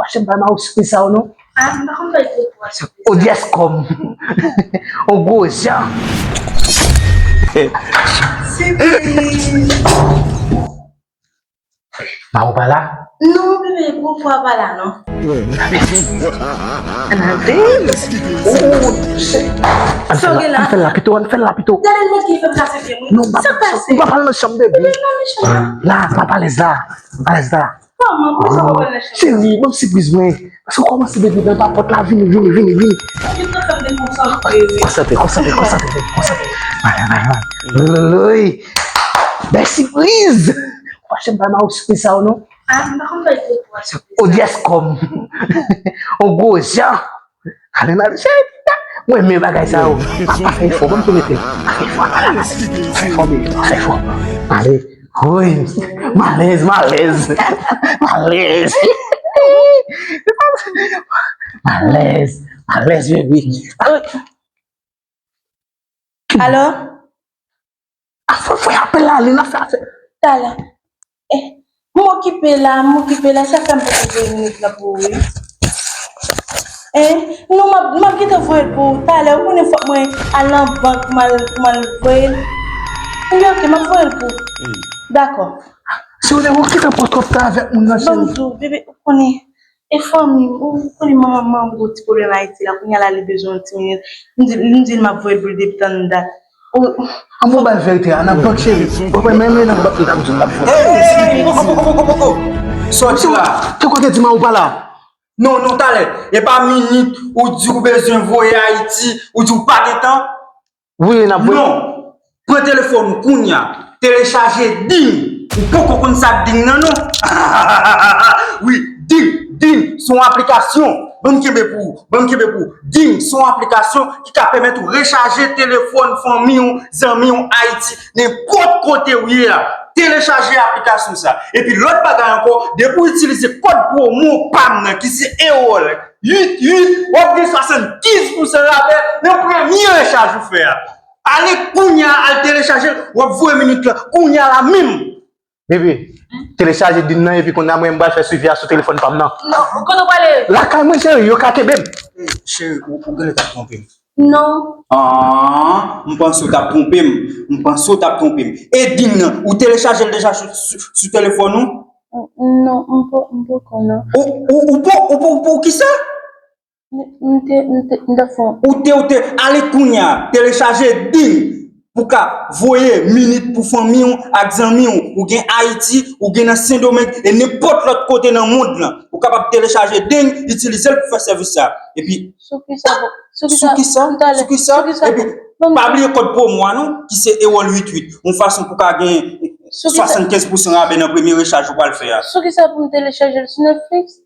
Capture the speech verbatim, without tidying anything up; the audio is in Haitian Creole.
Fache m pa nan ospis sa ou non. Ah, m pa konn bay gwo pwa sou. Odyès kòm. On gwo jan. Surprise. Mawou pa la? Non, bebe, gwo pwa pa la, non. Ann fè l la pito, ann fè l la pito. Gade l manke fè m kase pye m wi. Non, m pa pral nan chanm bebe. Bebe, non, mechan. La, m pa alèz la. M pa alèz la. Kòman? Poukisa w pa pral nan chanm? Cheri, ban m sipriz mwen. Paske w kòmanse bebe nan papòt la, vini, vini, vini, vini. Ou gentan fè m dekonsantre wi. Konsantre, konsantre, konsantre, konsantre. Vale, vale, vale. Loloy. Bèl sipriz. Fache m pa nan ospis sa ou non. Ah, m pa konn bay gwo pwa sou. Odyès kòm. On gwo jan. Ale nan cheri. Mwen renmen bagay sa yo. Pa fè efò, ban m sou mete. Pa fè efò, pa fè efò, baby, pa fè efò. Ale. Woy. M alèz, m alèz. M alèz. M alèz, m alèz, baby. Alo? Ah, fò, fò apèl la, li nan fè afè. Talè. Eh, m okipe la, m okipe la, sa fè m poko voye minit la pou ou wi. Eh, non, m ap, m ap gentan voye l pou ou talè, ou konnen fòk mwen al nan bank pou m al, pou m al voye l. Ebyen, oke, m ap voye l pou ou. Dakò. Si ou te ou gentan pran twòp tan avèk moun nan, cheri. Ban m di w, bebe, ou konnen. E fanmi m, ou konnen manman m gwo ti pwoblèm Ayiti la, kounye a la li bezwen yon ti minit. M di, m di l m ap voye l pou l depi tann dat. An bon bay verite a, nan bank cheri. Ou pa menm nan bank li t ap di l l ap voye. Hey, hey, hey, poko, poko, poko, poko. Sòti la. Ki kote di m ou pa la? Non, non, talè. E pa minit ou di ou bezwen voye Ayiti, ou di ou pa gen tan. Wi, n ap voye. Non. Pran telefòn ou kounye a. Telechaje Ding. Ou poko konn sa Ding nan non? Wi, Ding, Ding, se yon aplikasyon. Ban m kenbe pou ou, ban m kenbe pou ou. Ding, se yon aplikasyon ki ka pèmèt ou rechaje telefòn fanmi w, zanmi w Ayiti, nenpòt kote ou ye a. Telechaje aplikasyon sa. Epi lòt bagay ankò, depi w itilize kòd pwomo pa m nan ki se Erol, uit uit, w ap gen swasannkenz pousan rabè nan premye rechaj ou fè a. Ale kounye a, al telechaje l, w ap voye minit lan kounye a la menm. Bebe, telechaje Ding nan epi kounye a mwen m pral fè swivi a sou telefòn pa m nan. Non, kote w prale? Lakay mwen cheri, yo ka kenbe m. Cheri, ou, ou genlè t ap twonpe m. Non. Ah, m panse w t ap twonpe m. M panse w t ap twonpe m. E Ding nan, ou telechaje l deja sou, sou, sou telefòn ou? Non, m po, m poko non. Ou, ou, ou po, ou po, ou po kisa? M te, m te, m te fon. Ou te, ou te, ale kounye a, telechaje Ding pou ka voye minit pou fanmi w ak zanmi w. Ou gen Ayiti, ou gen nan Sendomeng, e nenpòt lòt kote nan mond lan. Ou kapab telechaje Ding, itilize l pou fè sèvis sa. Epi, sou kisa, sou kisa, sou kisa, epi, pa bliye kòd pwomo a non, ki se Erol uit uit. Yon fason pou ka gen swasannkenz pousan rabè nan premye rechaj ou pral fè a. Sou kisa pou m telechaje l sou Netflix?